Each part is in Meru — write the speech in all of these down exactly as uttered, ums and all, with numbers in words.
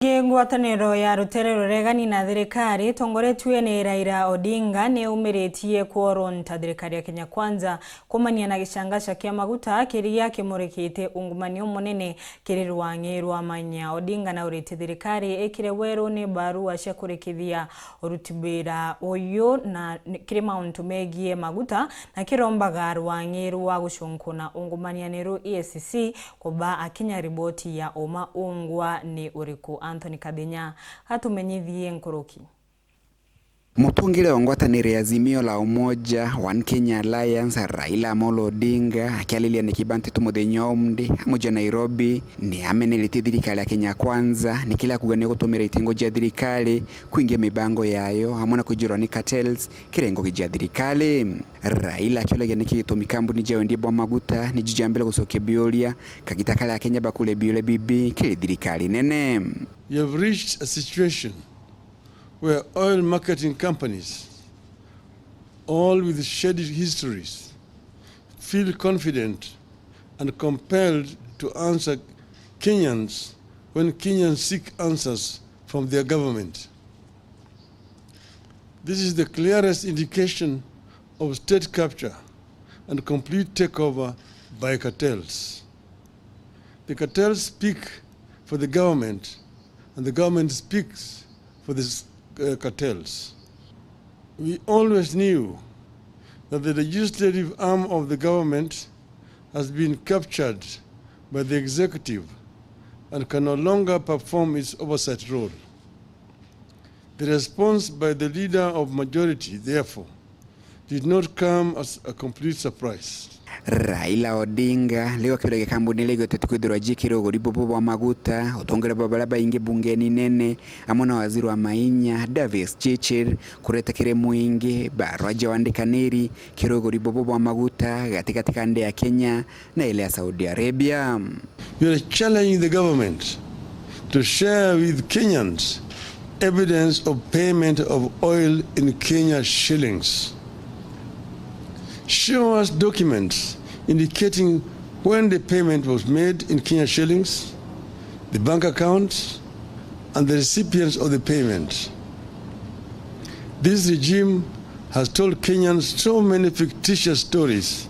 Ngi ngwataniro ya rutere ruregani na thirikari itongoretue ni Raila Odinga ni yumiritie kworonta thirikari ya Kenya Kwanza kumania na gicangaca kia maguta kiria kimurikite ungumania umunene kiri rwang'i rwa Maina. Odinga nauritie thirikari ikire weruni barua cia kurikithia uruti wira uyu na kiri mauntu megie maguta, na kirombaga rwang'i rwa gucunkuna ungumania niru E A C C kuba akinya riboti ya uma ungwa ni uriku. Anthony Kabinya atumenyithie nkuruki. Mutungire wa ngwataniro ya Azimio la Umoja One Kenya Alliance, Raila Amolo Odinga, akiariria ni Kibantetu muthenya wa umdi amuja Nairobi, ni ameneretie thirikari ya Kenya Kwanza ni kila kuga ni gutumira itengo cia thirikari kuingia mibango yayo amwe na kujirwa ni cartels kirengo gia thirikari. Raila akiuragia niki gitumi kambuni cia wendia bwa maguta niju cia mbere gucokia biuria kagita karia Akenya bakuria biuria bibi kiri thirikari nene. You have reached a situation where oil marketing companies, all with shady histories, feel confident and compelled to answer Kenyans when Kenyans seek answers from their government. This is the clearest indication of state capture and complete takeover by cartels. The cartels speak for the government, and the government speaks for the s-, uh, cartels. We always knew that the legislative arm of the government has been captured by the executive and can no longer perform its oversight role. The response by the leader of majority, therefore, did not come as a complete surprise. Raila Odinga riu akiuragia kambuni iria igwetete kwithirwa ciikirwe uguri bubu bwa maguta, utongeria bwa baria baingi bungeni nene, amwe na waziri wa mainya Davis Chichir, kureta kiri mwingi barua cia wandikaniri kiri uguri bubu bwa maguta gatigati ka nthi ya Kenya na ile ya Saudi Arabia. We are challenging the government to share with Kenyans evidence of payment of oil in Kenya shillings. Show us documents indicating when the payment was made in Kenya shillings, the bank accounts, and the recipients of the payment. This regime has told Kenyans so many fictitious stories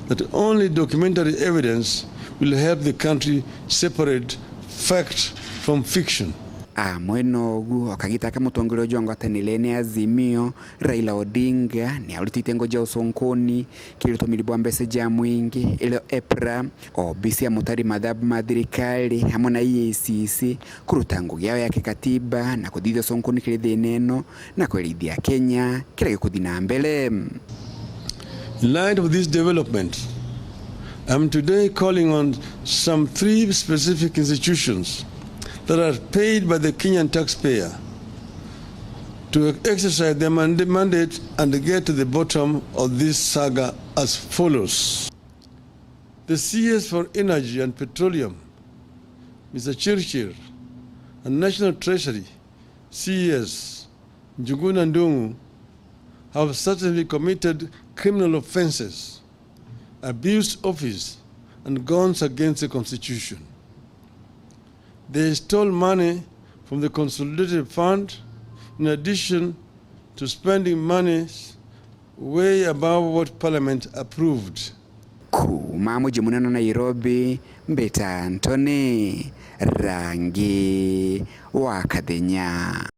that only documentary evidence will help the country separate fact from fiction. Amwe nogu, o kagita ka mutongeria uju wa ngwataniro ni Azimio, Raila Odinga, ni aurite itengo cia ucunkuni kiri utumiri bwa mbeca cia mwingi, irio EPRA, obisi ya mutari mathabu ma thirikari, amwe na E A C C, kuruta ngugi yao ya kikatiba na kuthithia ucunkuni kiri thina ino na kwerithia Kenya kiria gikuthi na mbere. In light of this development, I'm today calling on some three specific institutions that are paid by the Kenyan taxpayer to exercise their mand-, mandate and get to the bottom of this saga as follows. The C S for Energy and Petroleum, Mister Chirchir, and National Treasury C S, Njuguna Ndung'u, have certainly committed criminal offences, abused office, and gone against the constitution. They stole money from the Consolidated Fund in addition to spending monies way above what Parliament approved. Kuuma muji munene wa Nairobi, mbita Anthony Rangi wa Kathenya.